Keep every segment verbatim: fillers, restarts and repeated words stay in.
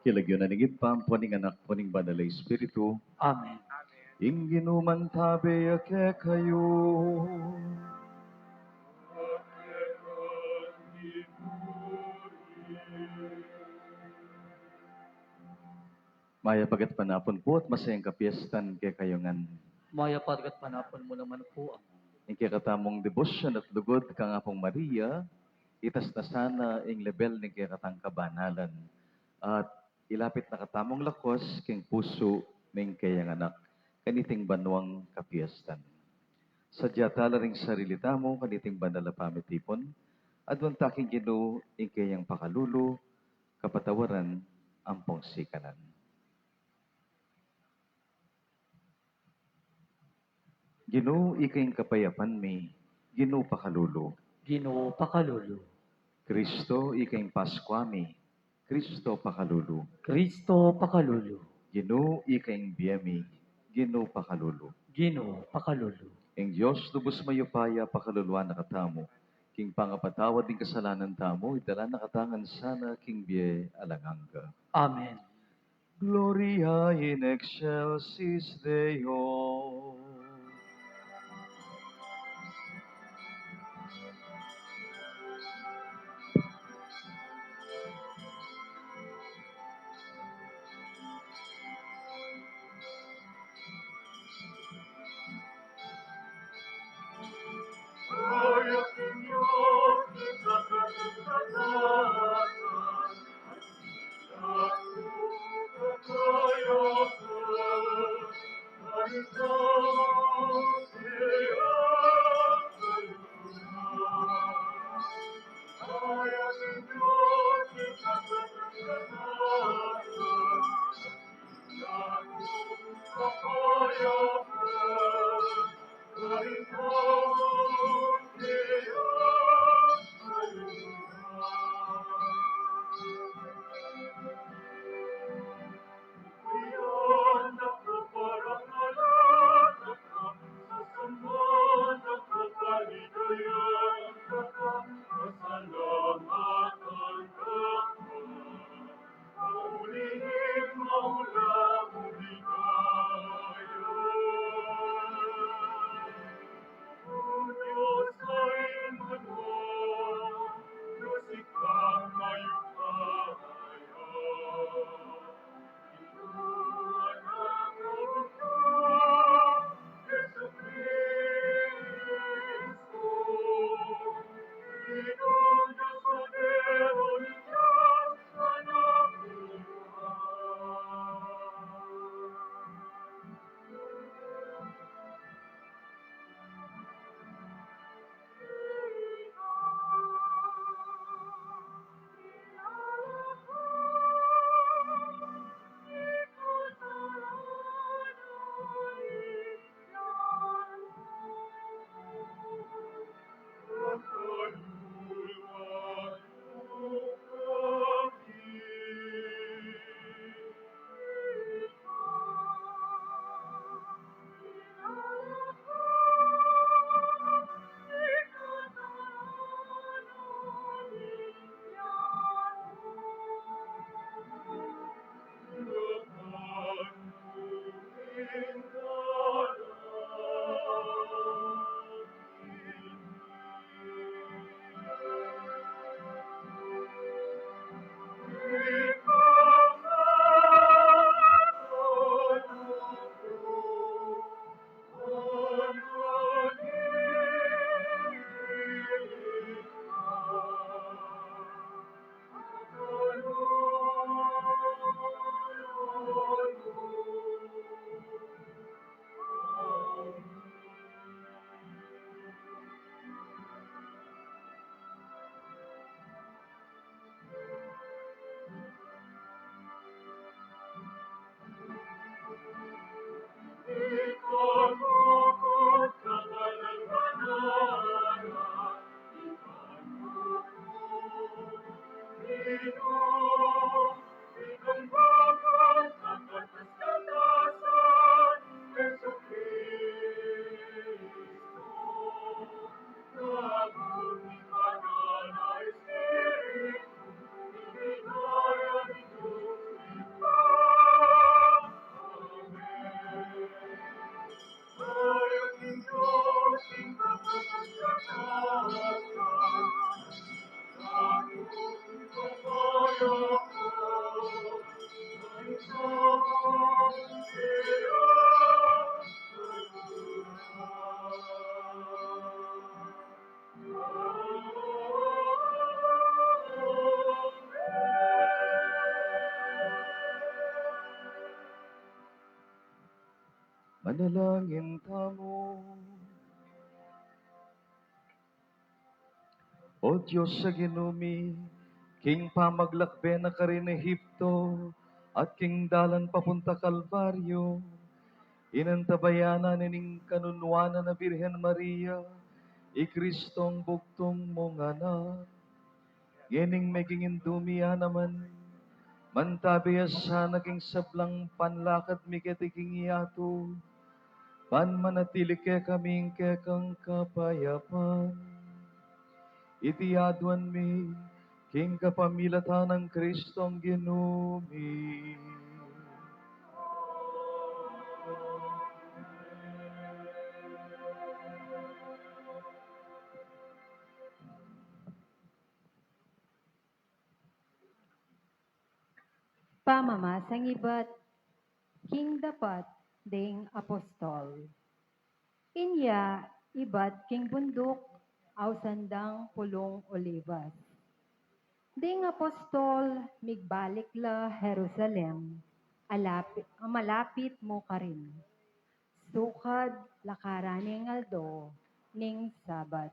King lagyu na ning Ibpa, ampo ning Anak, ampo ning Banal a Espiritu. Amen. Ing Ginu mantabe ya kekayu. Mayap a gatpanapun pu at masayang kapiestan kekayu ngan. Mayap a gatpanapun mu naman pu, Among. Ing kekatamung debosyon at lugud kang Apung Maria, itas na sana ing lebel ning kekatang kabanalan. At ilapit na katamung lakus king pusu ning keyang Anak, kaniting banuang kapiestan. Sadya tala ring sarili tamu, kaniting banal a pamitipun, aduan ta king Ginu ing keyang pakalulu, kapatawaran ampong sikanan. Ginu, ika ing kapayapan mi, Ginu pakalulu. Ginu pakalulu. Kristo, ika ing Paskua mi, Kristo pakalulu. Kristo pakalulu. Ginu, ika ing bie mi, Ginu pakalulu. Ginu pakalulu. Ing Dios lubus mayupaya pakaluluan na katamu, king pangapatawad ning kasalanan tamu, idala na katamu ngan sana king bie alang angga. Amen. Gloria in excelsis Deo. Manalangin tamu. O Dios a Ginu mi, king pamaglakbe na karin Egipto at king dalan papunta Kalbaryo, inantabayanan na ning kanunuanan a Birhen Maria i Kristong bugtung mung Anak. Ngening meging indu mi ya naman, mantabe ya sana king sablang panlakad mi keti king yatu, ban manatili kekami ing kekang kapayapan. Iti aduan mi king kapamilatan nang Kristong Ginu mi. Pamamasang ibat king Dapat ding Apostol. Inya ibat king bunduk, ausan dang Pulung Olibas. Ding apostol migbalik la Jerusalem, alapi-, malapit mu karin. Sukad lakaran ning aldo ning Sabat.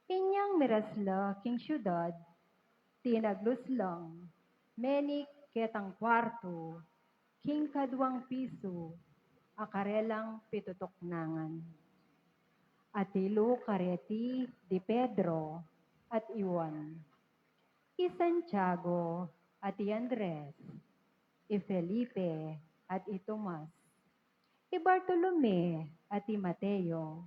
Inyang miras la king siudad, tinaglus lang menik ketang kuartu king kaduang pisu a karelang pitutuknangan. Atilu kareti di Pedro at i Juan, i Santiago at i Andres, i Felipe at i Tomas, i Bartolome at i Mateo,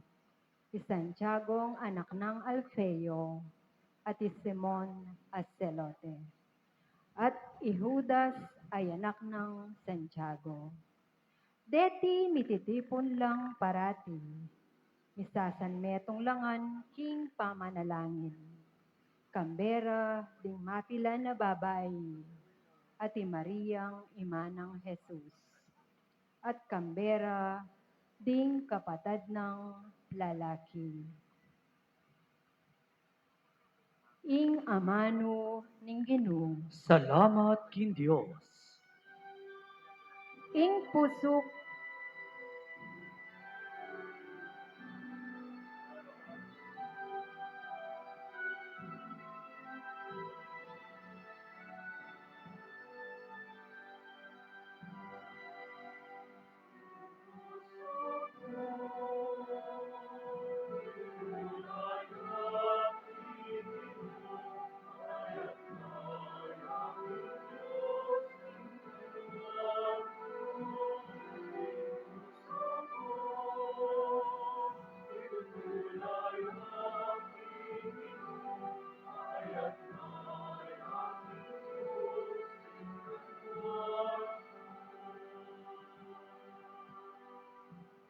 i Santiagong anak nang Alfeo, at i Simon a Zelote, at i Judas a anak nang Santiago. Deti mititipun lang parati, misasanmetung la ngan king pamanalangin. Kambe ra ding mapilan a babai, at i Mariang ima nang Jesus, at kambe ra ding kapatad nang lalaki. Ing amanu ning Ginu. Salamat king Dios. Ing pusuk.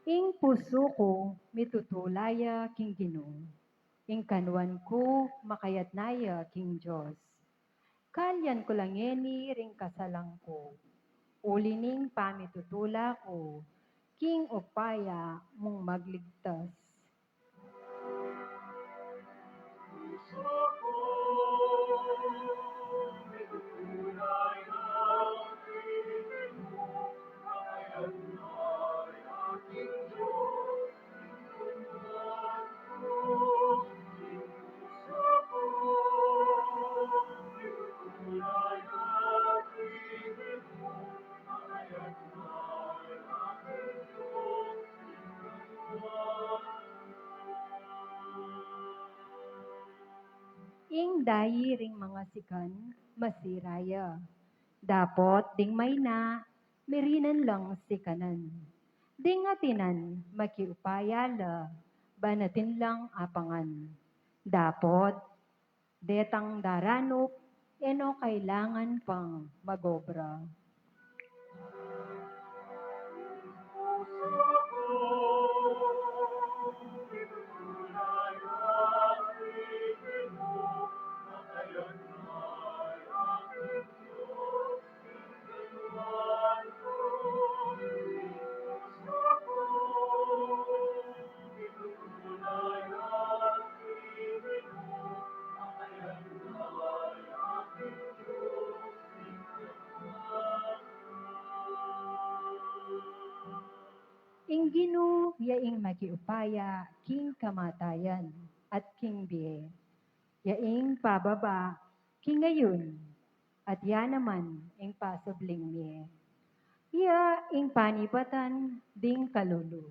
Ing pusu ku mitutula ya king Ginu, ing kanuan ku makayatna ya king Dios. Kalyan ku la ngeni ring kasalan ku, uli ning pamitutula ku king upaya mung magligtas. Ing dayi ring mangasikan, masira ya. Dapot ding maina, mirinan lang sikanan. Ding atinan, makiupaya la, ban atin lang apangan. Dapot detang daranup, e no kailangan pang magobra. Ing Ginu ya ing makiupaya king kamatayan at king bie. Ya ing pababa king ayun, at ya naman ing pasubling mie. Ya ing panibatan ding kalulu.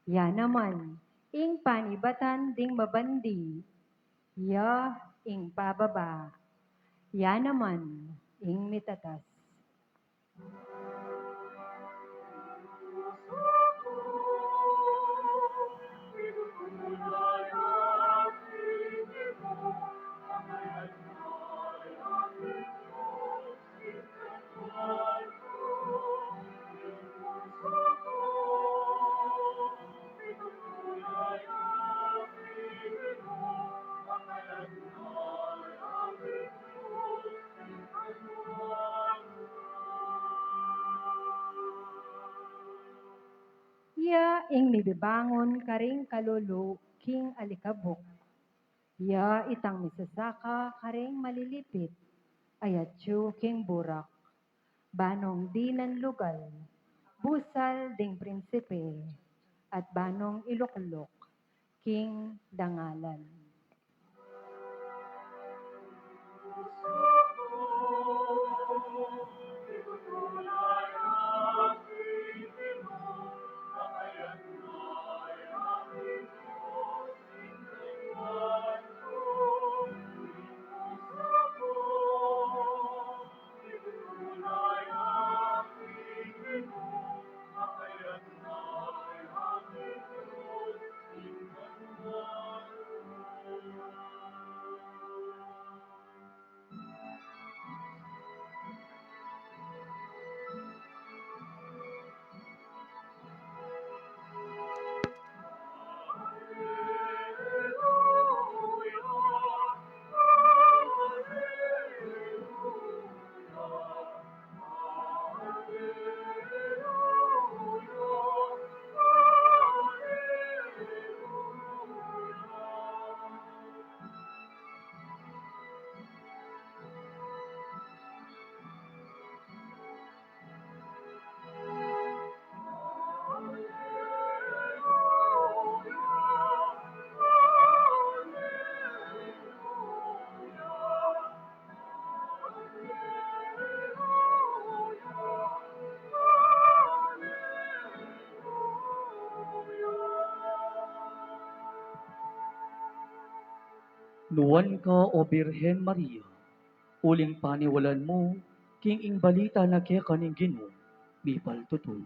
Ya naman ing panibatan ding mabandi. Ya ing pababa. Ya naman ing mitatas. Ya ing mibibangun karing kalulu king alikabuk. Ya itang misasaka karing malilipit a yatsu king burak. Banung dinan lugal, busal ding prinsipe, at banung ilukluk king dangalan. Nuan ka, O Birhen Maria, uling paniwalan mu king ing balita na keka ning Ginu mipaltutu.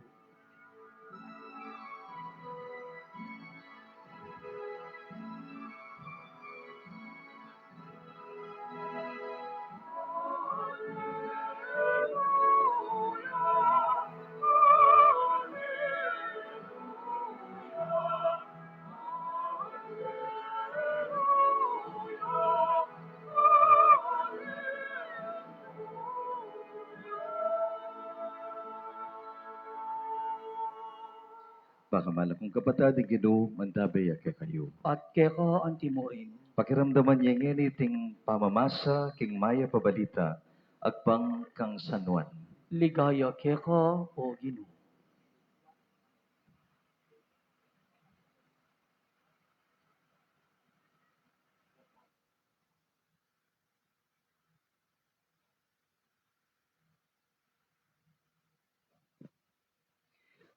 Bakamala kung kapatad, ing Ginu mantabe ya kekayu. At keka antimurin. Pakiramdaman ye ngeni iting pamamasa king mayap a balita agpang kang San Juan. Ligaya keka, O Ginu.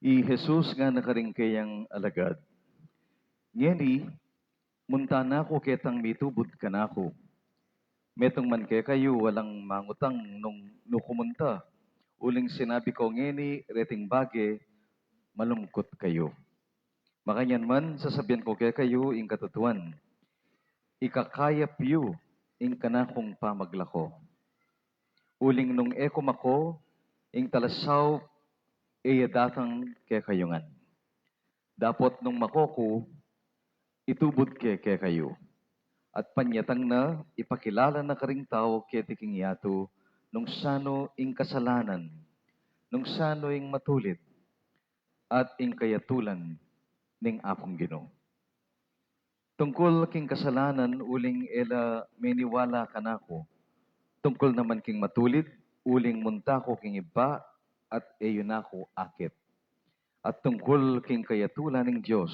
I Jesus ngana karing keyang alagad, "Ngeni, munta na ku ketang mitubud kanaku. Metung man kekayu alang mangutang nung nu ku munta, uling sinabi ku ngeni reting bage, malungkut kayu. Makanyan man, sasabian ku kekayu ing katutuan, ikakayap yu ing kanakung pamaglako. Uling nung e ku mako, ing talasaup e ya datang kekayu ngan. Dapot nung mako ku, itubud ke kekayu. At panyatang na, ipakilala na karing tau keti king yatu nung sanu ing kasalanan, nung sanu ing matulid, at ing kayatulan ning Apung Ginu. Tungkul king kasalanan, uling e la meniwala kanaku. Tungkul naman king matulid, uling munta ku king ibpa at e yu na ku akit. at tungkul king kayatulan ning Dios,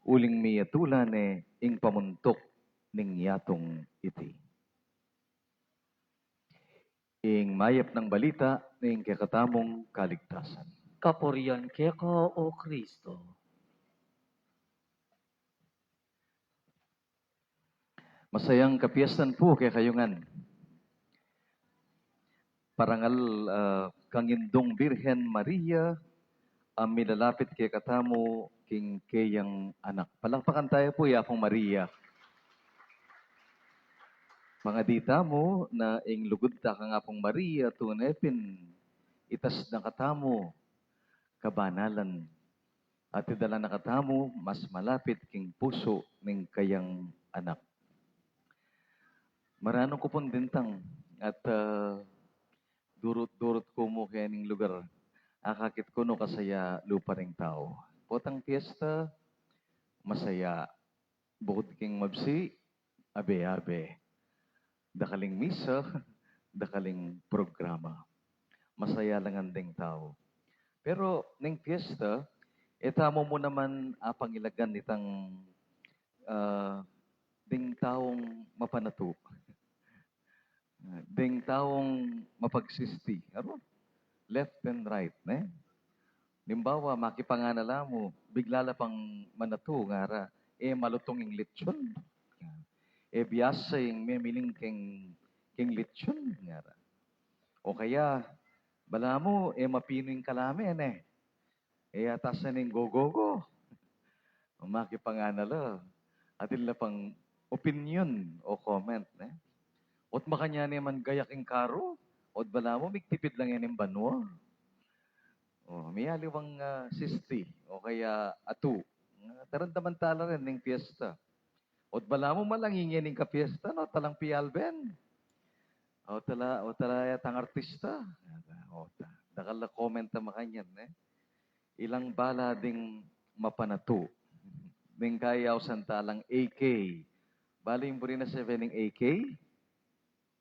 uling miyatulan ne ing pamuntuk ning yatung iti. Ing mayap nang balita ning kekatamung kaligtasan. Kapurian keka, O Kristo. Masayang kapiestan pu kekayu ngan. Parangal, ah, kang Indung Birhen Maria, a milalapit kekatamu king keyang anak. Palakpakan taya pu i Apung Maria. Pangadi tamu na ing lugud ta kang Apung Maria tune pin itas na katamu kabanalan at idala na katamu mas malapit king pusu ning kayang anak. Maranung ku pung dintang at, ah, durut-durut ku mu kening lugar. Akakit ku no kasaya lupa ring tau. Potang piyesta, masaya. Bukud king mabsi, abe-abe. Dakaling misa, dakaling programa. Masaya la ngan ding tau. Pero ning piyesta, e tamu mu naman apangilagan itang, ah, ding taung mapanatu. Ding taung mapagsisti, aro? Left and right, ne? Limbawa, makipanganala mu, bigla la pang manatu, ngara, e malutung ing litson. E biasa ing memiling king, king litson, ngara. O kaya, balamu, e mapinu ing kalame, ne? E, atas na ning gogogo. Makipanganala. Atin la pang opinyon o comment, ne? Ot makanyan ne man gayak ing karu, ot balamu, migtipid lang yan ing banua. O, miyaliwang, ah, sisti, o kaya atu. Ah, daramdaman tala rin ning piyesta. Ot balamu malangi ngeni ing kapiesta, no? Talang pialben. O tala, o tala yatang artista. O ta, dakal la comment a makanyan, ne? Ilang bala ding mapanatu. Ding kayausan talang A K. Bali ing buri na seven ning A K?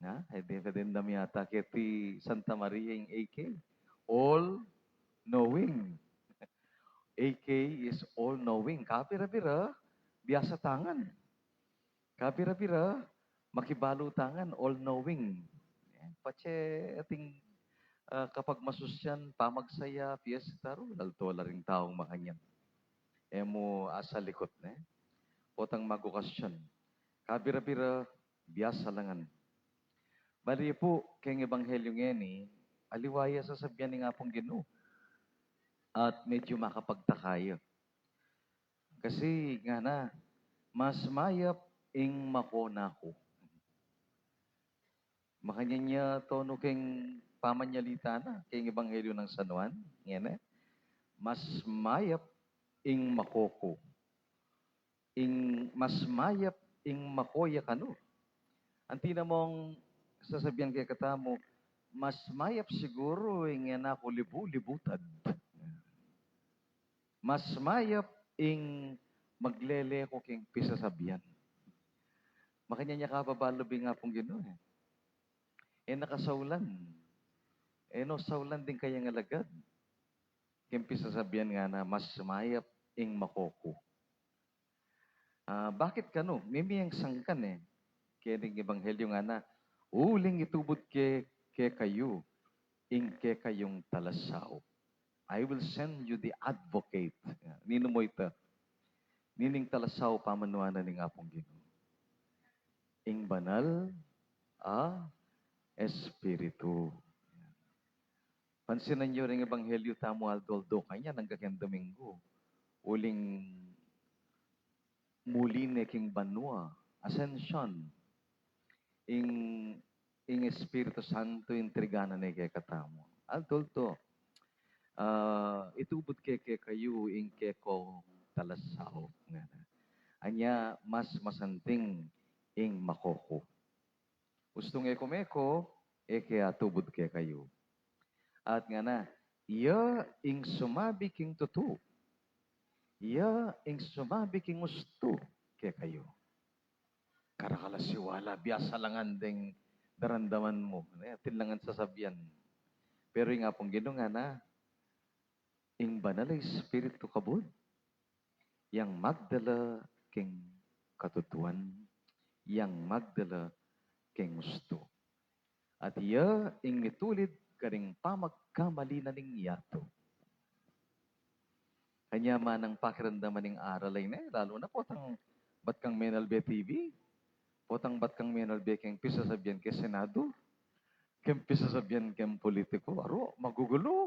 Na, e di, pwede ndam yata keti Santa Maria ing A K. All knowing. A K is all knowing. Kabira-bira, biasa tangan. Kabira-bira, makibalu tangan, all knowing. Yan. Patse ating, ah, kapagmasusyan, pamagsaya, piyesta, ru, lalto la ring taung makanyan. E mu asalikut, ne? Potang magokasyon. Kabira-bira, biasa la ngan. Bali pu, keng ebanghelyu ngeni, aliwa ya sasabian ning Apung Ginu. At medyu makapagtaka ya. Kasi ngana, mas mayap ing mako naku. Makanyan ya tonu keng pamanyalita na, keng ebanghelyu nang San Juan, ngeni, mas mayap ing mako ku. Ing mas mayap ing mako ya kanu. Anti na mung sasabian kekatamu, mas mayap siguru ing e na ku libu-libutad. Mas mayap ing maglele ku king pisasabian. Makanyan ya kababalub ing Apung Ginu, e. E na kasaulan. E no saulan ding kayang alagad. King pisasabian ngana, mas mayap ing mako ku. Ah, bakit kanu? Mimie yang sangkan, e. Keng ebanghelyu ngana, uling itubud ke, kekayu ing kekayung talasaup. I will send you the advocate. Ninu mu ita? Nining talasaup a manuan na ning Apung Ginu? Ing banal a Espiritu. Pansinan yu ring ebanghelyu tamu aldo-aldo kanyan angga keng Domingo. Uling muli ne king banua, Ascension. Ing, ing Espiritu Santo intriga na ne kekatamu. Aldo-aldo. Ah, itubud ke kekayu ing kekong talasaup. Anya mas masanting ing mako ku. Ustung e ku meko, e ke atubud kekayu. At ngana, iya ing sumabi king tutu. Iya ing sumabi king ustu kekayu. Karakal a siwala, biasa la ngan deng daramdaman mu. Atin la ngan sasabian. Pero ing Apung Ginu ngana, Ing Banal a Espiritu kabud, yang magdala king katutuan, yang magdala king ustu. At iya ing mitulid karing pamagkamali na ning yatu. Kanya manang pakiramdaman ing aral a ini, lalu na potang bat kang menalbe T V, potang bat kang menalbe keng pisasabian ke Senado, keng pisasabian keng politiku, aru, magugulu.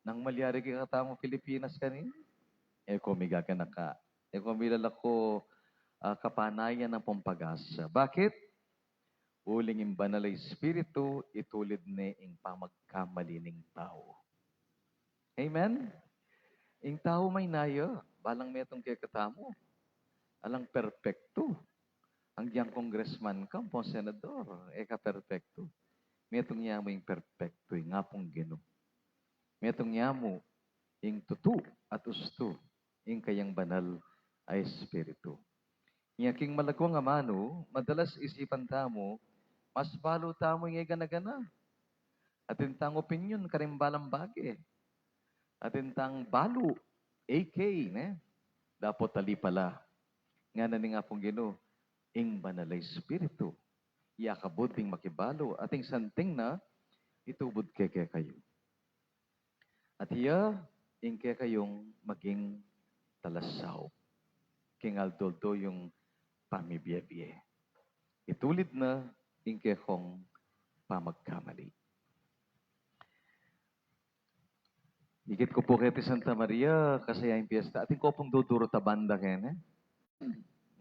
Nang malyari kekatamu Pilipinas kanini, e ko migaganaka, e ko milalako, ah, kapanayan ampong pag-asa. Bakit? Uling ing Banal a Espiritu, itulid ne ing pamagkamali ning tau. Amen? Ing tau maynaya, balang metung kekatamu, alang perpektu. Anggiyang congressman ka, ampong senador, e ka perpektu. Metung ya mu ing perpektu, ing Apung Ginu. Metung ya mu ing tutu at ustu, ing kayang Banal a Espiritu. Nya king malaguang amanu, madalas isipan tamu, mas balu tamu ing e gana-gana. Atin tang opinyon karing balang bage. Atin tang balu, A K, ne? Dapot ali pala. Ngana ning Apung Ginu, ing Banal a Espiritu, iya kabud ing makibalu, at ing santing na itubud ke kekayu. At iya ing kekayung maging talasaup king aldo-aldo yung pamibie-bie. Itulid na ing kekong pamagkamali. Ikit ku pu keti Santa Maria, kasaya ing piesta. Atin ku pung dudurut a banda kene.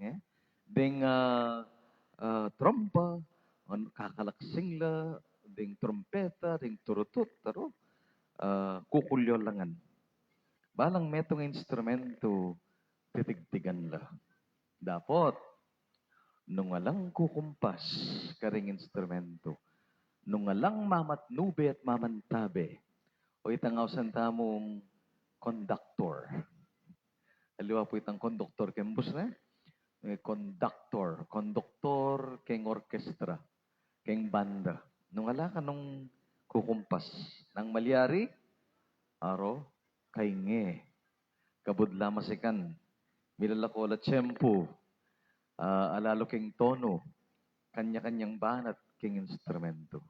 E? Ding, ah, ah, trompa, on, kakalaksing la, ding trompeta, ding turutut, aru, ah, kukulyo la ngan. Balang metung a instrumentu, titigtigan la. Dapot, nung alang kukumpas karing instrumentu, nung alang mamatnube at mamantabe, o itang ausan tamung konduktor. Aliwa pu itang konduktor keng bus, ne? E, konduktor, konduktor keng orkestra, keng banda. Nung ala kanung kukumpas, nang malyari, aru, kainge. Kabud la masikan, milalako la tiyempu, ah, alalu king tonu, kanya-kanyang banat king instrumentu.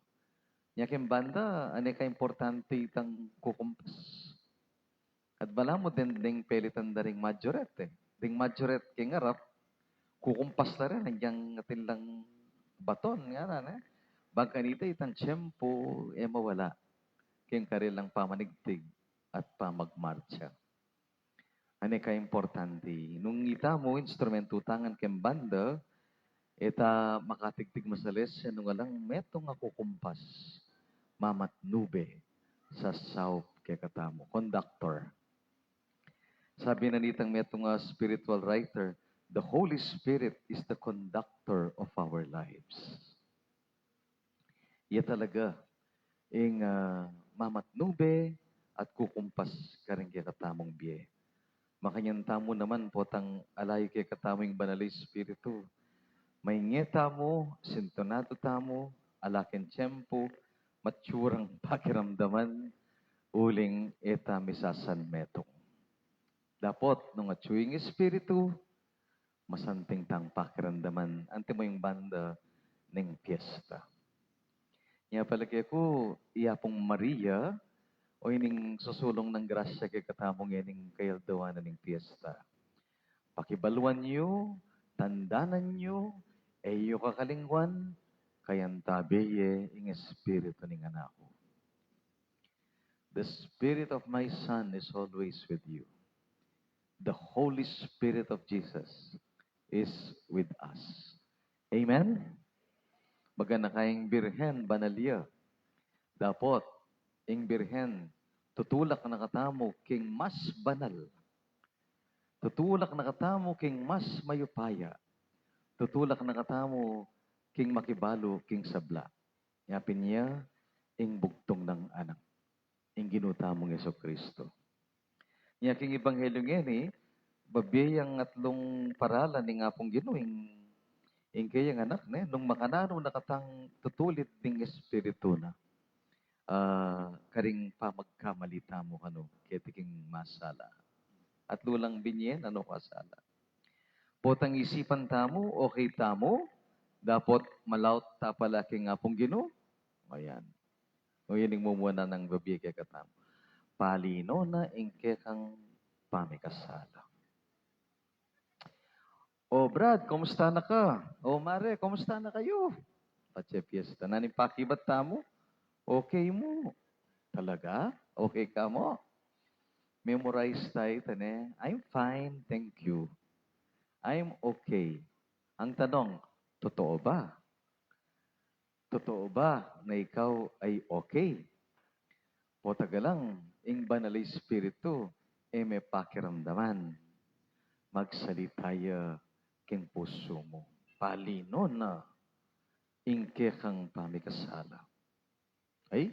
Nya king banda, ane ka importante itang kukumpas. At balamu deng, deng pelitan da ring majorette, e. Deng majorette king arap, kukumpas la rin, agyang atin lang baton, ngana, e. Bang kanita itang tiyempu, e mawala king karilang pamanigtig at pamagmartsa. Ane ka importante, nung ita mu instrumentu ta ngan king banda, e ta makatigtig masales, nung alang metung a kukumpas, mamatnube, sasaup kekatamu. Konduktor. Sabi na nitang metung a spiritual writer, "The Holy Spirit is the conductor of our lives." Iya talaga ing, ah, mamatnube at kukumpas karing kekatamung bie. Makanyan tamu naman potang ala yu kekatamu ing Banal a Espiritu. Mainge tamu, sintonadu tamu, ala king tiyempu, matsurang pakiramdaman, uling e ta misasanmetung. Dapot, nung atyu ing Espiritu, masanting tang pakiramdaman, antimo ing banda ning piesta. Nya palage ku, i Apung Maria, o ining susulung nang grasya kekatamu ngening kayaldawan ning piesta. Pakibaluan yu, tandanan yu, e yu kakalingwan, kayantabe ye ing Espiritu ning Anak ku. The Spirit of my Son is always with you. The Holy Spirit of Jesus is with us. Amen? Baga na ka ing Birhen, banal ya. Dapot, ing Birhen, tutulak na katamu king mas banal. Tutulak na katamu king mas mayupaya. Tutulak na katamu king makibalu king sabla. Nya pin ya ing bugtung nang anak, ing Ginu tamung Jesucristo. Nya king Ebanghelyo ngeni, babie yang atlung paralan ning Apung Ginu, ing, ing kayang anak, ne, nung makananu na katang tutulid ning Espiritu na. ah, karing pamagkamali tamu kanu keti king masala. At lulang binye nanu kasala. Potang isipan tamu, okay tamu, dapot malaut ta pala king Apung Ginu. Ayan. O yan ing mumuna nang babie kekatamu. Palinan na ing kekang pamikasala. O Brad, kumusta na ka? O Mare, kumusta na kayu? Patse piyesta. Nanu ing pakibat tamu? Okay mu. Talaga? Okay ka mu? Memorize tayu, tane. I'm fine, thank you. I'm okay. Ang tanong, totoo ba? Totoo ba na ikaw ay okay? Potang galang, ing Banal a Espiritu, e me pakiramdaman. Magsalita ya king pusu mu. Palinan na ing kekang pamikasala. Ay,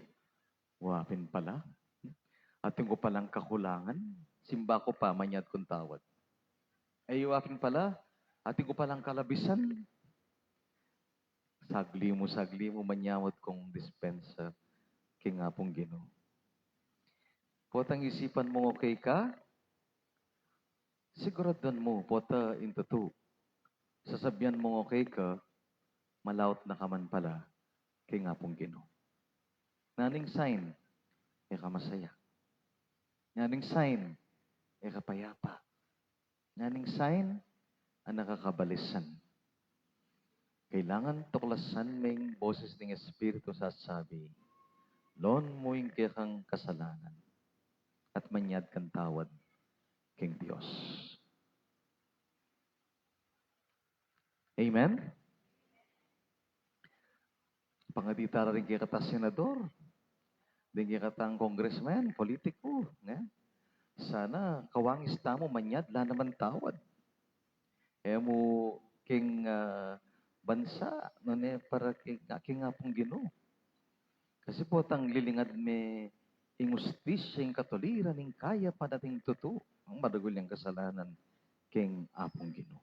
wa pin pala. Atin ku palang kakulangan, simba ku pa, manyad kung tawad. Ay, wa pin pala, atin ku palang kalabisan. Sagli mu, sagli mu, manyawad kung dispensa king Apung Ginu. Potang isipan mung okay ka, siguraduan mu, pota ing tutu. Sasabian mung okay ka, malaut na ka man pala king Apung Ginu. Nanu ing sign? E ka masaya. Nanu ing sign? E ka payapa. Nanu ing sign? Anak ka kabalisan. Kailangan tuklasan me ing boses ning Espiritu sasabi, "Lawan mu ing kekang kasalanan at manyad kang tawad king Dios." Amen? Pangadi tala ring kekatang senador, ring kekatang congressman, politiku, ne? Sana kawangis tamu manyad, la naman tawad. E mu king, ah, bansa, nune para king, king Apung Ginu. Kasi potang lilingad me ing ustisya, ing katuliran, ing kayapan at ing tutu, ing maragul yang kasalanan king Apung Ginu.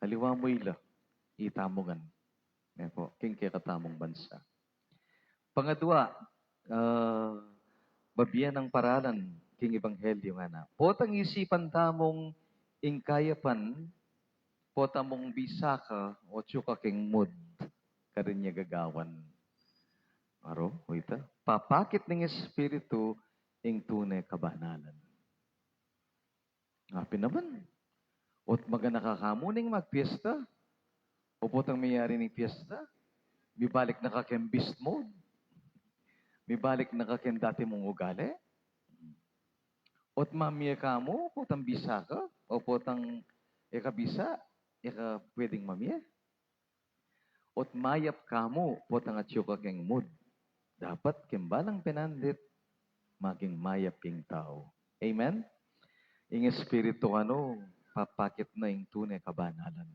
Aliwa mu ila, itamu ngan. Ne po, king kekatamung bansa. Pangadua, ah, babie nang paralan king ebanghelyu ngana. Potang isipan tamung ing kayapan, pota mung bisa ka, o atyu ka king mood, karin ya gagawan. Aro, o ita, papakit ning Espiritu ing tune kabanalan. Apin naman. Ot maganaka ka mu ning magpiesta. O potang miyari ning piesta, mibalik na ka king beast mode. Mibalik na ka king dati mung ugali. Ot mamie ka mu, potang bisa ka, o potang e ka bisa, e ka pwedeng mamie. Ot mayap ka mu, potang atyu ka king mood. Dapat king balang penandit, maging mayap ing tau. Amen? Ing Espiritu, anu, papakit na ing tune kabanalan.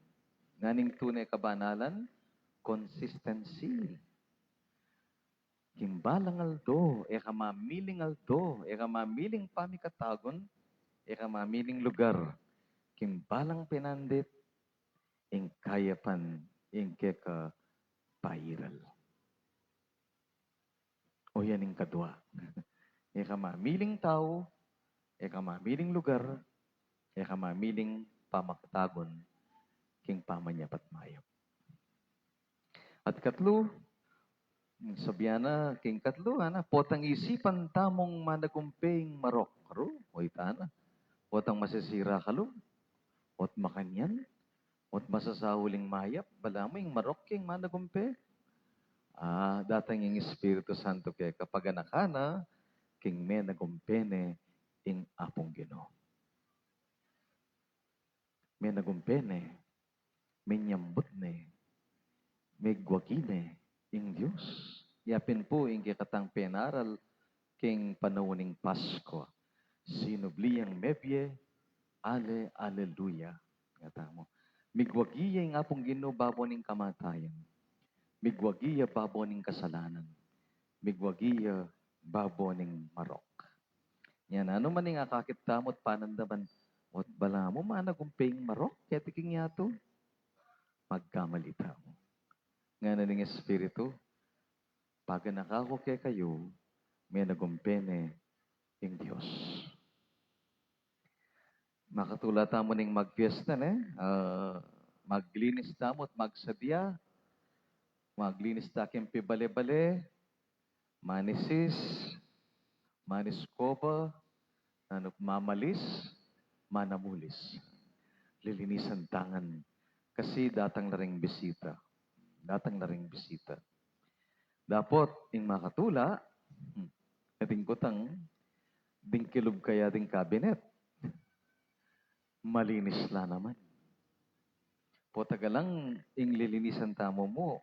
Nanu ing tune kabanalan? Consistency. King balang aldo, e ka mamiling aldo, e ka mamiling pamikatagun, e ka mamiling lugar. King balang penandit, ing kayapan, ing keka pairal. O yan ing kadua. E ka mamiling tau, e ka mamiling lugar, e ka mamiling pamakatagun, king pamanyap at mayap. At katlu, sabian na, king katlu, ana, potang isipan tamung managumpe ing marok. Aro, o ita na. Potang masisira ka lub, ot makanyan, ot masasaul ing mayap, balamu ing marok king managumpe. Ah, datang ing Espiritu Santo keka, paganakan na, king menagumpe ne ing Apung Ginu. Menagumpe ne, menyambut ne, megwagi ne ing Dios. Ya pin pu ing kekatang penaral king panaun ning Paskua. Sinubli yang mebie, ale, aleluya. Ngatamu. Migwagi ya ing Apung Ginu babo ning kamatayan. Migwagi ya babo ning kasalanan. Migwagi ya babo ning marok. Yan, nanu man ing akakit tamu at panandaman, ot balamu managumpe ing marok keti king yatu, magkamali tamu. Ngana ning Espiritu, Paganaka ku kekayu, menagumpe ne ing Dios. Makatula tamu ning magpiesta, ne? Ah, maglinis tamu at magsadia. Maglinis ta king pibale-bale, manisis, maniskoba, nanu, mamalis, manamulis. Lilinisan ta ngan. Kasi datang la ring bisita. Datang la ring bisita. Dapot, ing makatula, hmm, ating kutang, ding kilub kaya ding kabinet. Malinis la naman. Potagalang ing lilinisan tamu mu,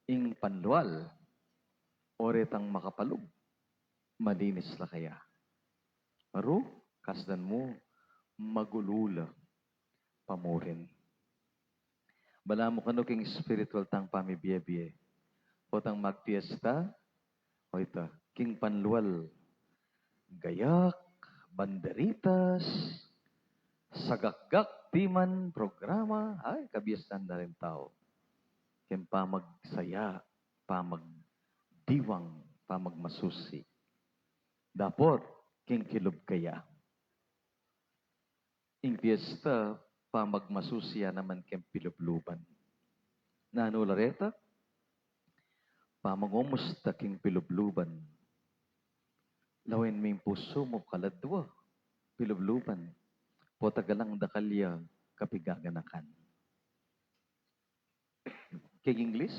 ing panlual, o retang makapalub, malinis la kaya? Maru, kasdan mu, magulu la pamurin. Balamu kanu king spiritual tang pamibie-bie. Potang magpiesta, o ita, king panlual, gayak, banderitas, sagakgak, diman, programa, ay, kabiastan da ring tau. King pamagsaya, pamagdiwang, pamagmasusi. Dapot, king kilub kaya. Ing piesta, pamagmasusi ya naman king pilubluban. Nanu la reta? Pamangumusta king pilubluban. Lawen me ing pusu mu kaladwa, pilubluban. Potagalang dakal ya kapigaganakan. King English,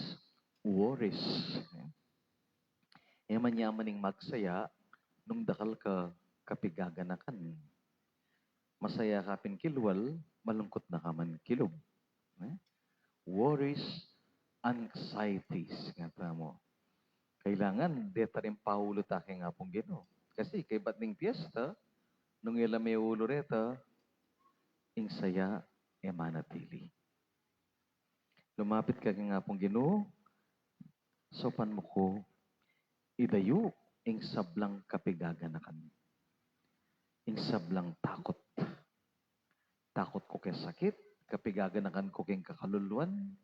worries. E man ya man ing magsaya nung dakal ka kapigaganakan. Masaya ka pin kilwal, malungkut na ka man kilub. Eh? Worries, anxieties, nga tamu. Kailangan, deta rin paulu ta king Apung Ginu. Kasi, kaybat ning piesta, nung e la meulu reta, ing saya, e manatili. Lumapit ka king Apung Ginu, saupan mu ku, idayu ing sablang kapigaganakan. Ing sablang takut. Takut ku king sakit, kapigaganakan ku king kakaluluan,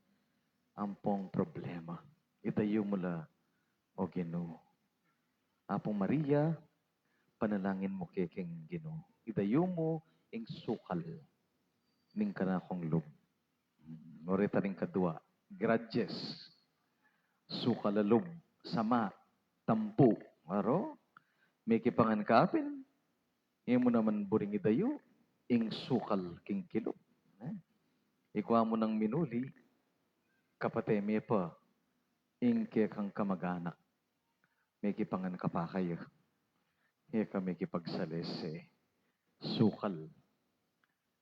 ampong problema. Idayu mu la, O Ginu. Apung Maria, panalangin mu ke king Ginu. Idayu mu ing sukal ning kanakung lub. Hmm, o reta ring kadua, grudges. Sukal a lub, sama, tampu. Aro, mekipangan ka pin, e mu naman buring idayu ing sukal king kilub. Eh? Ikua mu nang minuli, kapate me pa ing kekang kamag-anak. Mekipangan ka pa kaya. E ka mekipagsalese. Sukal.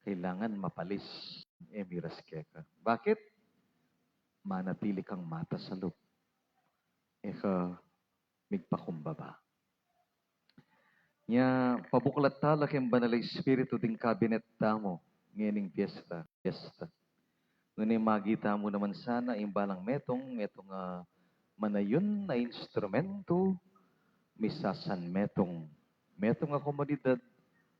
Kailangan mapalis. E miras keka. Bakit? Manatili kang matas a lub. E ka migpakumbaba. Nya, pabuklat tala king Banal a Espiritu ding kabinet tamu ngening piesta. Piesta. Nune magita mu naman sana ing balang metung, metung a manayun a instrumentu, misasan metung. Metung a komunidad,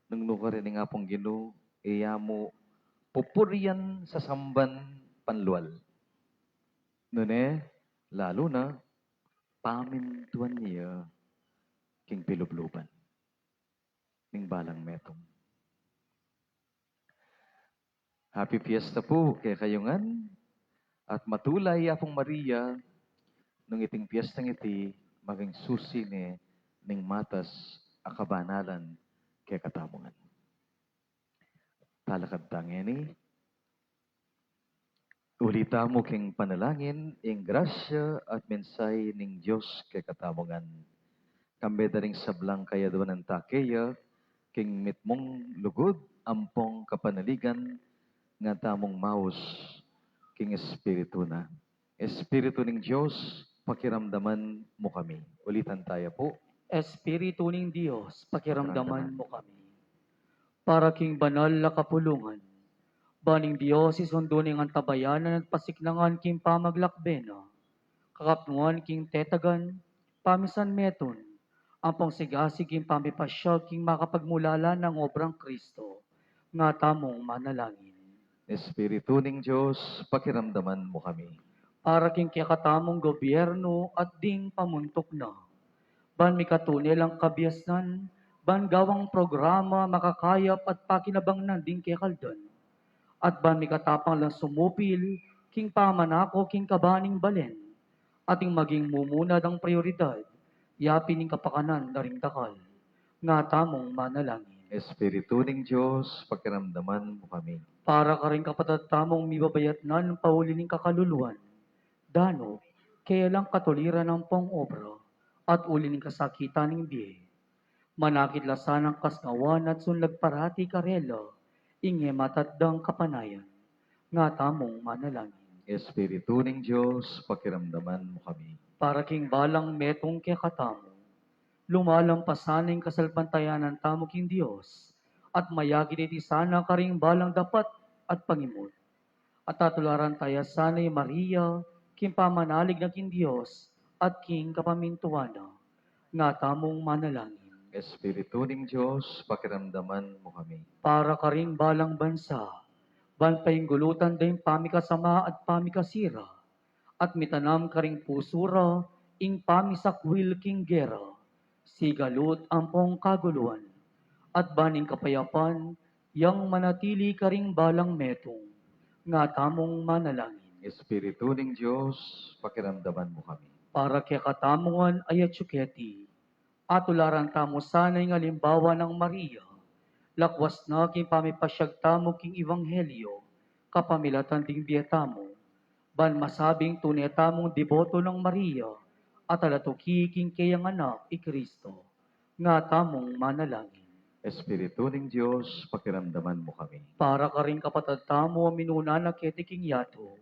nung nukarin ning Apung Ginu, iya mu pupurian sasamban panlual. Nune, lalu na, pamintuan ya king pilubluban ning balang metung. Happy Fiesta pu kekayu ngan, at matula i Apung Maria, nung iting piestang iti, maging susi ne ning matas a kabanalan kekatamu ngan. Talakad ta ngeni. Uli tamu king panalangin, ing grasya at mensahe ning Dios kekatamu ngan. Kambe da ring sablang kayaduanan ta keya, king mitmung lugud ampong kapanaligan, nga tamung maus king Espiritu na. Espiritu ning Dios, pakiramdaman mu kami. Ulitan taya pu. Espiritu ning Dios, pakiramdaman mu kami. Para king banal a kapulungan, ban ning Dios isundu ning antabayanan at pasiknangan king pamaglakbe na, kakapnuan king tetagan, pamisan metun, ampong sigasig king pamipasya king makapagmulala nang obrang Kristo, nga tamung manalangin. Espiritu ning Dios, pakiramdaman mu kami. Para king kekatamung gobyernu at ding pamuntuk na. Ban mikatune lang kabiasnan, ban gawang programa makakayap at pakinabangnan ding kekaldan. At ban mikatapang lang sumupil, king pamanako king kabaning balen. At ing maging mumuna dang prioridad, yapin ing kapakanan da ring dakal. Nga tamung manalangin. Espiritu ning Dios, pakiramdaman mu kami. Para karing kapatad tamung mibabayatnan pauli ning kakaluluan, danu, kaya lang katuliran ampong obra, at uli ning kasakitan ning bie. Manakit la sanang kasnawan at sunlag parati karela, ing e matatdang kapanayan. Nga tamung manalangin. Espiritu ning Dios, pakiramdaman mu kami. Para king balang metung kekatamu, lumalampas sana ing kasalpantayanan tamu king Dios, at mayagit iti sana karing balang dapat at pangimut. At tatularan taya sana i Maria, king pamanalig na king Dios, at king kapamintuan na. Nga tamung manalangin. Espiritu ning Dios, pakiramdaman mu kami. Para karing balang bansa, ban painggulutan da ing pamikasama at pamikasira, at mitanam karing pusu ra ing pamisakwil king gera, sigalut ampong kaguluan, at ban ing kapayapan yang manatili karing balang metung. Nga tamung manalangin. Espiritu ning Dios, pakiramdaman mu kami. Para kekatamu ngan, ayat yu keti, atularan tamu sana ing alimbawa nang Maria, lakwas na king pamipasyag tamu king ebanghelyo, kapamilatan ding bie tamu, ban masabing tune tamung deboto nang Maria, at alatuki king keyang anak i Kristo. Nga tamung manalangin. Espiritu ning Dios, pakiramdaman mu kami. Para karing kapatad tamu a minuna na keti king yatu,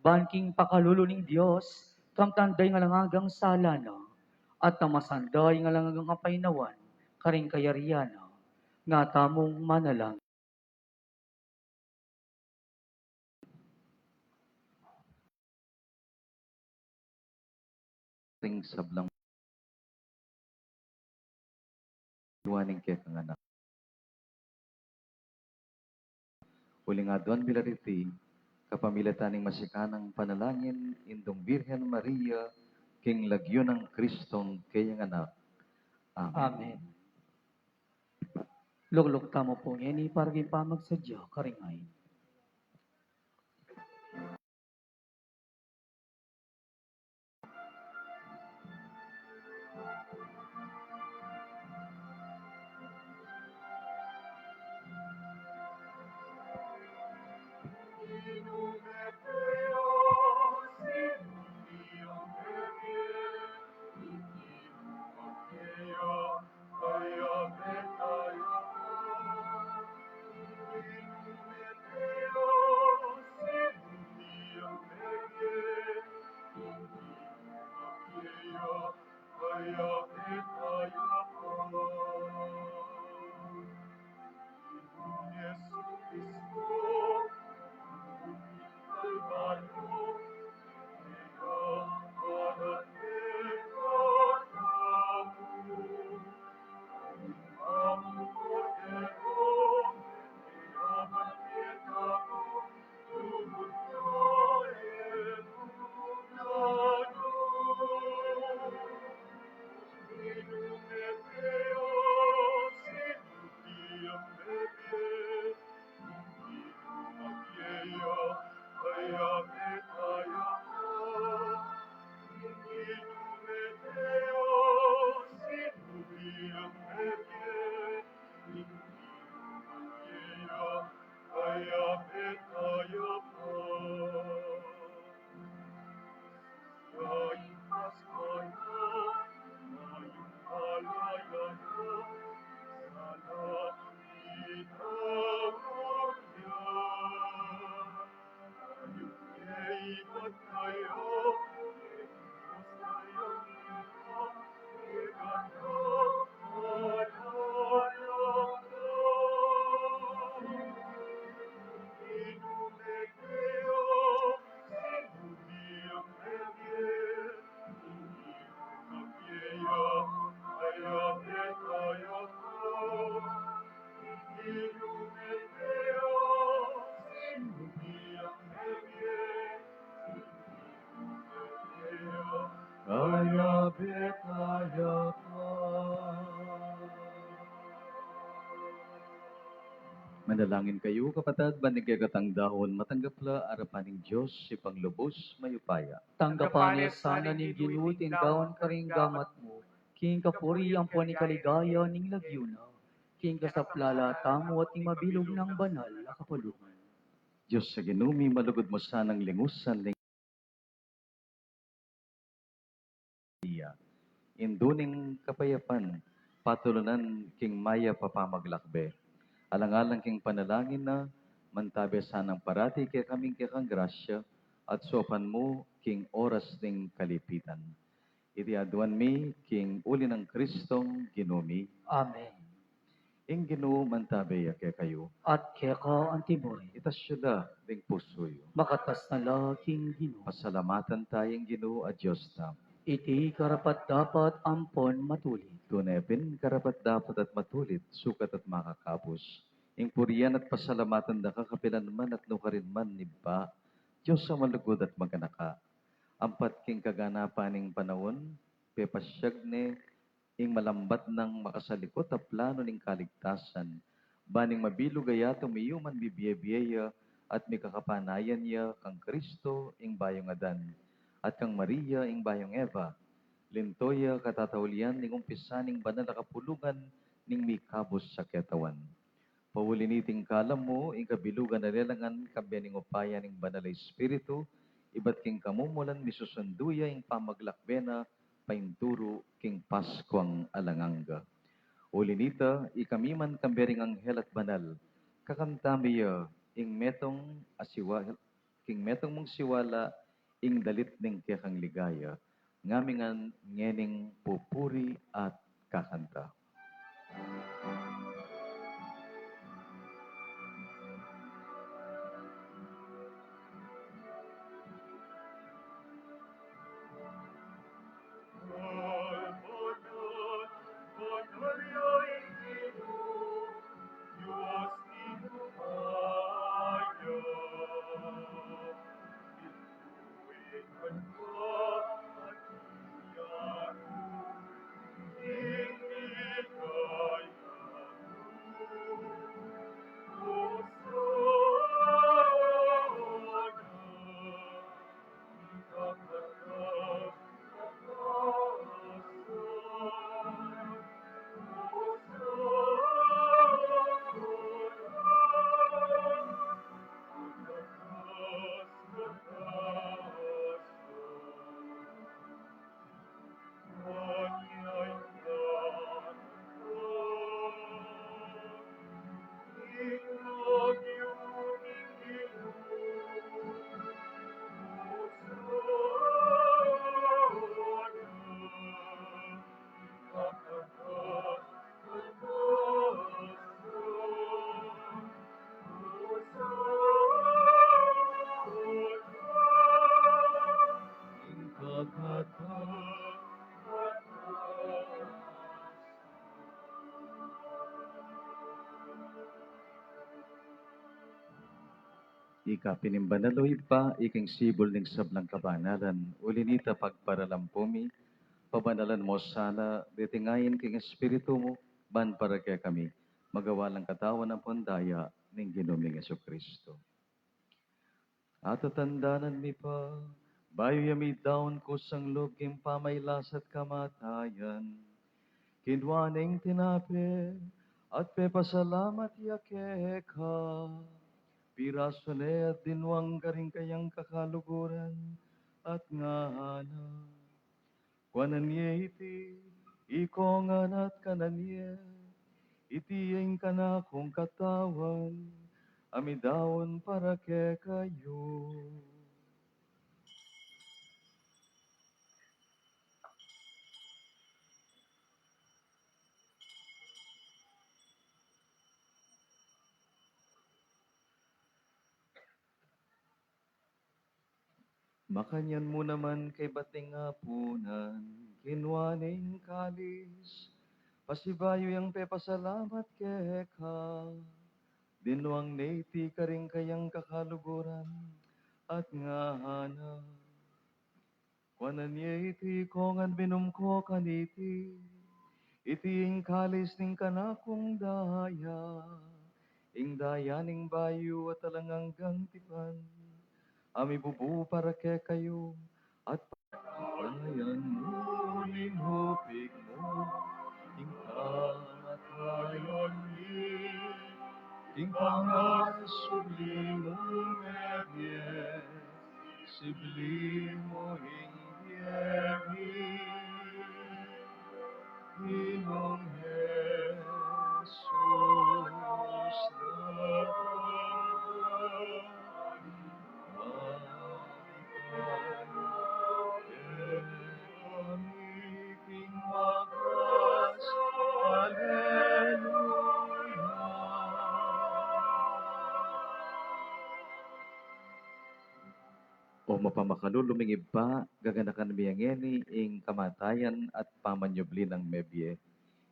ban king pakalulu ning Dios, kamtan da ing alang anggang sala na, at tamasan da ing alang anggang kapaynawan karing kayarian na. Nga tamung manalangin. Ring sablang duaning kekang anak. Uling aduan mi la riti, kapamilatan ning masikanang panalangin, Indung Birhen Maria, king lagyu nang Kristong keyang anak. Amen. Amen. Lukluk tamu pu ngeni para king pamagsadya karing ain. Manalangin kayu, kapatad, ban ing kekatang daun matanggap la arapan ning Dios, Ibpang lubus mayupaya. Tanggapan na sana ning Ginu iting daun karing gamat mu, king kapurian ampon king kaligayan ning lagyu na, king kasaplalan tamu at ning mabilug nang banal a kapulungan. Dios a Ginu mi, malugud mu sanang lingusan ning Maria, Indu ning kapayapan, patulunan king mayap a pamaglakbe. Alang-alang king panalangin na, mantabe sanang parati kekami ing kekang grasya, at saupan mu king oras ning kalipitan. Iti aduan mi king uli nang Kristong Ginu mi. Amen. Ing Ginu mantabe ya kekayu. At keka antimurin. Itas yu la ding pusu yu. Makatas na la king Ginu. Pasalamatan taya ing Ginu a Dios tamu. Iti karapat-dapat ampon matulid. Tune pin karapat-dapat at matulid, sukat at makakabus, ing purian at pasalamatan da ka kapilan man at nukarin man, Ibpa, Dios a malugud at maganaka. Ampat king kaganapan ning panaun, pepasyag ne ing malambat nang makasalikut a planu ning kaligtasan, ban ing mabilug a yatu miyuman bibie-bie ya at mikakapanayan ya kang Kristo ing bayung Adan, at kang Maria ing bayung Eva. Linto ya katataulian ning umpisa ning banal a kapulungan ning mikabus a ketawan. Pauli niting kalam mu, ing kabilugan a lelangan, kambe ning upaya ning Banal a Espiritu, ibat king kamumulan misusundu ya ing pamaglakbe na painturu king Paskuang alang angga. Uli nita, ikami man kambe ring anghel at banal, kakanta mi ya ing metung a siwa-, king metung mung siwala, ing dalit ning kekang ligaya, ngamin ngan ngening pupuri at kakanta. Ika pin ing banal, o Ibpa, ika ing sibul ning sablang kabanalan. Uli nita, pagparalampu mi, pabanalan mu sana deti ngeni king Espiritu mu, ban para kekami magawa lang katawan ampon daya ning Ginu ming Jesucristo. Atatandanan mi pa, bayu ya midaun kusang lub king pamailas at kamatayan, kinua ne ing tinape, at pepasalamat ya keka, pirasu ne at dinwang karing kayang kakaluguran, at ngana: Kuanan ye iti, ikong ngan at kanan ye, iti ya ing kanakung katawan, a midaun para kekayu. Makanyan mu naman kaybat ning apunan, kinua ne ing kalis, pasibayu yang pepasalamat keka, dinwang ne iti karing kayang kakaluguran, at ngana: Kuanan ye iti, ika ngan minum ko kaniti. Iti ing kalis ning kanakung daya, ing daya ning bayu at alang anggang tipan, a mibubu para kekayu at patayan mu ning hupik mu, ing kamatayan mi, ing pangasubli mung mebie, sibli mu ing bie mi. Ginung Jesus, Aleluya. O mapamakalulu ming Ibpa, gaganakan mi ya ngeni ing kamatayan at pamanyubli nang mebie.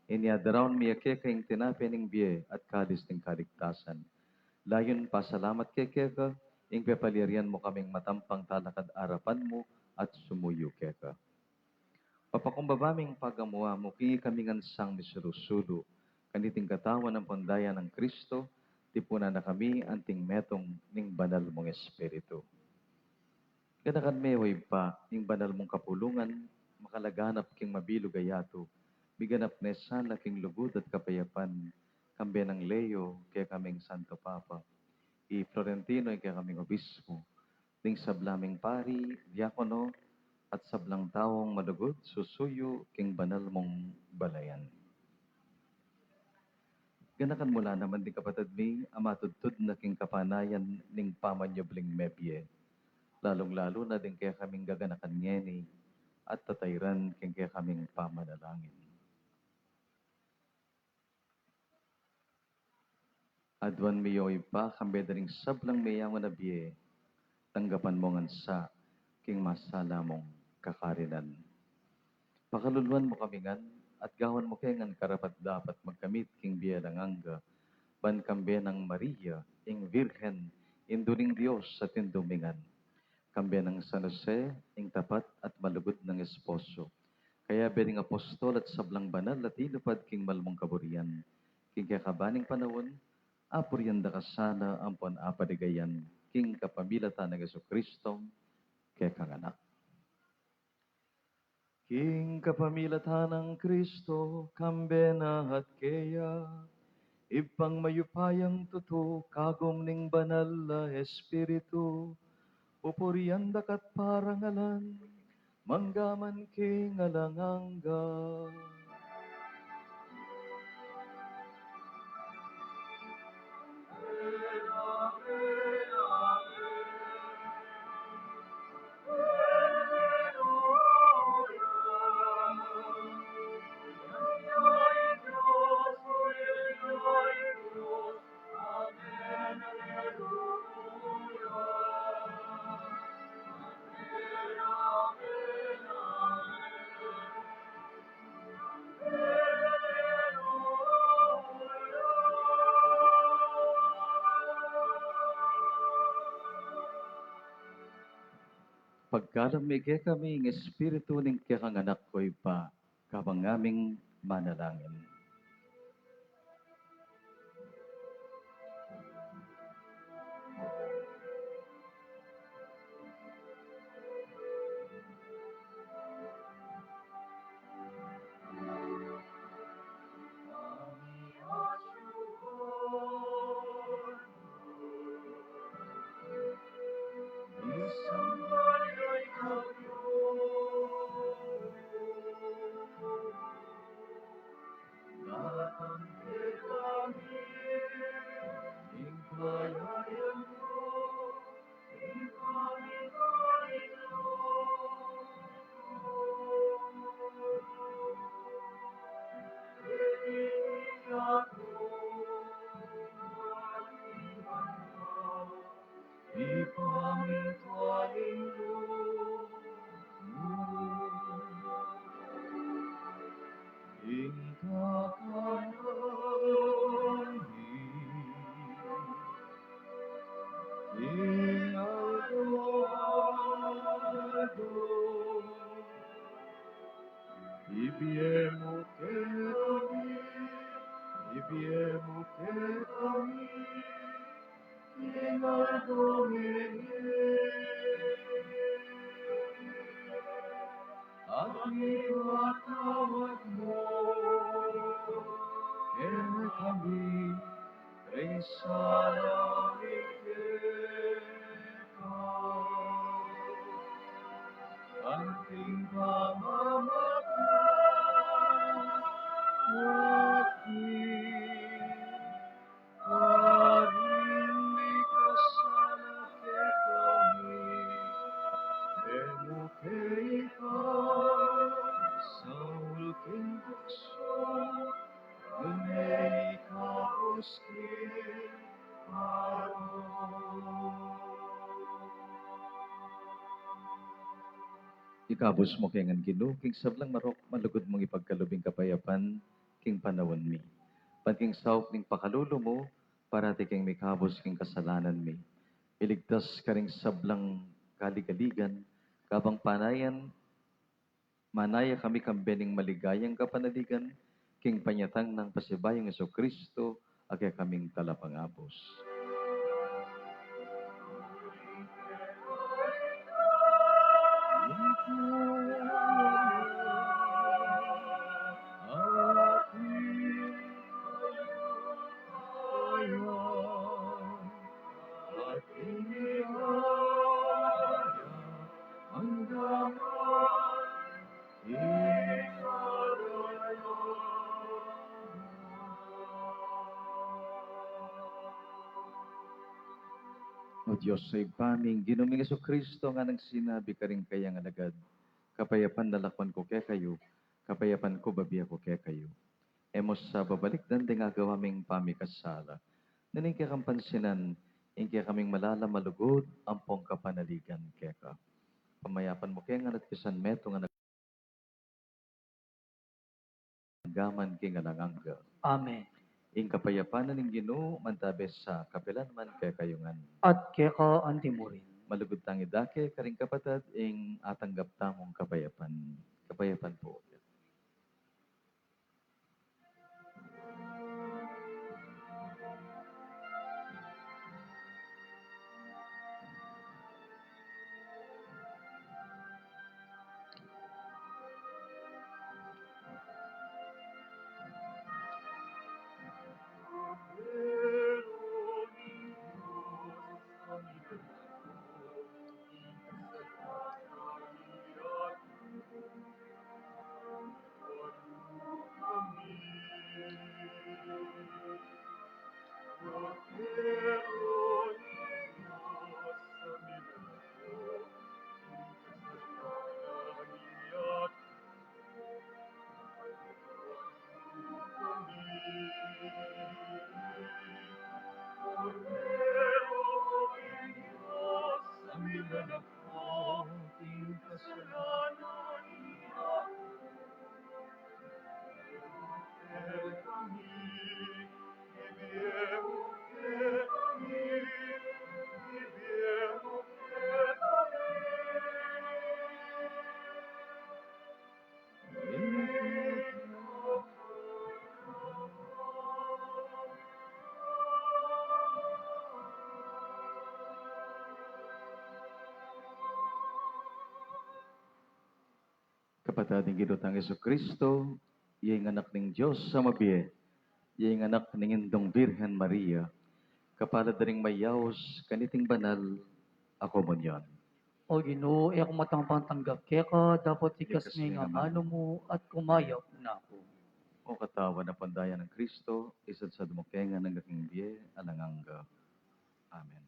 Inya daraun mi ya keka ing tinape ning bie at kalis ning kaligtasan. Layun pasalamat ke keka, ing pepalyarian mu kaming matampang talakad arapan mu at sumuyu keka. Papakumbaba ming pagamu-amu, king ikami ngan sang misulu-sulu kaniting katawan ampon daya nang Kristo, tipunan na kami anting metung ning banal mung Espiritu. Ganakan me, o Ibpa, ing banal mung kapulungan makalaganap king mabilug a yatu, miganap ne sana king lugud at kapayapan, kambe nang Leo, kekaming Santo Papa, i Florentino, ing kekaming Obispo, ding sabla ming pari, diakono, at sablang taung malugud susuyu king banal mung balayan. Ganakan mu la naman ding kapatad mi a matudtud na king kapanayan ning pamanyubling mebie, lalung-lalu na ding kekaming gaganakan ngeni at tatairan king kekaming pamanalangin. Aduan mi, o Ibpa, kambe da ring sablang meyangu na bie, tanggapan mu ngan sa king masala mung kakarinan. Pakaluluan mu kami ngan at gawan mu ke ngan karapat-dapat magkamit king bie alang angga, ban kambe nang Maria, ing Virgen, Indu ning Dios at Indu mi ngan, kambe nang San Jose, ing tapat at malugud nang esposo, kayabe ning apostol at sablang banal a tinupad king malmung kaburian, king kekaban ning panaun, apurian da ka sana ampon apaligayan king kapamilatan nang Jesucristo, kekang Anak. King kapamilatan nang Kristo, kambe na at keya, Ibpang mayupayang tutu, kagum ning banal a Espiritu, pupurian da ka't parangalan, mangga man king alang angga. Pagkalam mi kekami ing Espiritu ning kekang Anak, o Ibpa, kabang ngaming manalangin. Ipamitua ning lub mu. Ing kakanan mi king araw-araw. Ing pamamatawad mi, karin mikasala kekami, e mu ke ipagsaul king tuksu, nune ikabus king marok. Ikabus mu ke ngan, Ginu, king sablang marok, malugud mung ipagkalub ing kapayapan king panaun mi. Ban king saup ning pakalulu mu, parati keng mikabus king kasalanan mi. Iligtas karing sablang kaligaligan, kabang panayan, manaya kami kambe ning maligayang kapanaligan, king panyatang nang pasibayung Jesucristo, a kekaming Talapangabus. O Dios a Ibpa mi, ing Ginu ming Jesucristo, nganang sinabi karing kayang alagad, "Kapayapan lalakwan ku kekayu, kapayapan ku babie ku kekayu." E mu sa babalikdan ding agawa ming pamikasala, nune ing kekang pansinan ing kekaming malalam a lugud ampong kapanaligan keka. Pamayapan mu ke ngan at pisan metung a nagagaman king alang angga. Amen. Ing kapayapan na ning Ginu mantabe sa kapilan man kekayu ngan. At keka anti mu rin. Malugud tang idake karing kapatad ing atanggap tamung kapayapan. Kapayapan pu. Kapatad, ing Ginu tang Jesucristo, iya ing Anak ning Dios a mabie, iya ing Anak ning Indung Birhen Maria, kapalad da ring mayaus kaniting banal a komunyon. O Ginu, e ku matang pangtanggap keka, dapot ikas me ing amanu mu at kumayap na ku. O katawan ampong daya nang Cristo, isadsad mu ke ngan king bie alang angga. Amen.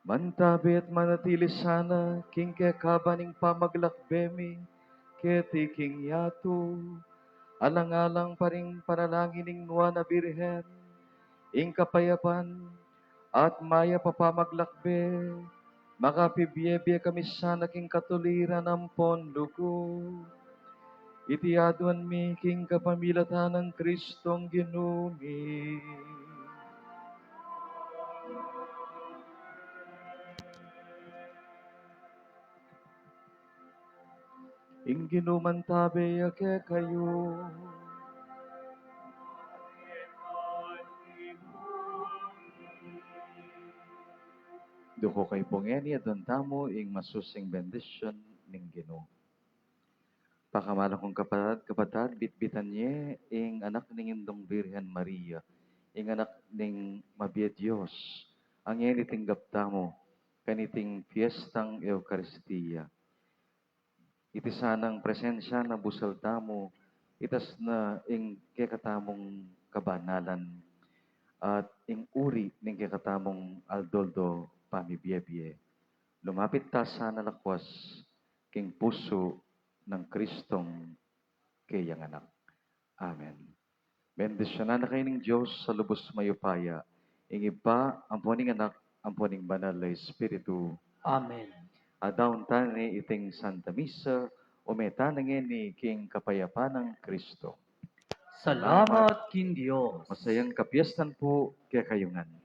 Mantabe at manatili sana king kekaban ning pamaglakbe mi keti king yatu, alang-alang pa ring panalangin ning Nuan a Birhen, ing kapayapan at mayap a pamaglakbe, makapibie-bie kami sana king katuliran ampon lugud. Iti aduan mi king kapamilatan nang Kristong Ginu mi. Ing Ginu mantabe ya kekayu. Duku kayu pu ngeni, aduan tamu ing masusing bendisyun ning Ginu. Pakamalakung kapatad, kapatad, bitbitan ye ing anak ning Indung Birhen Maria, ing anak ning mabie Dios, a ngeni tinggap tamu kaniting piestang Eukaristia. Iti sanang presensya na busal tamu, itas na ing kekatamung kabanalan at ing uri ning kekatamung aldo-aldo pamibie-bie. Lumapit ta sana lakwas king pusu nang Kristong keyang Anak. Amen. Bendisyunan na kayu ning Dios a lubus mayupaya, ing Ibpa, ampo ning Anak, ampo ning Banal a Espiritu. Amen. Adaun ta ne iting Santa Misa, ume ta na ngeni king kapayapan nang Kristo. Salamat king Dios. Masayang kapiestan pu kekayu ngan.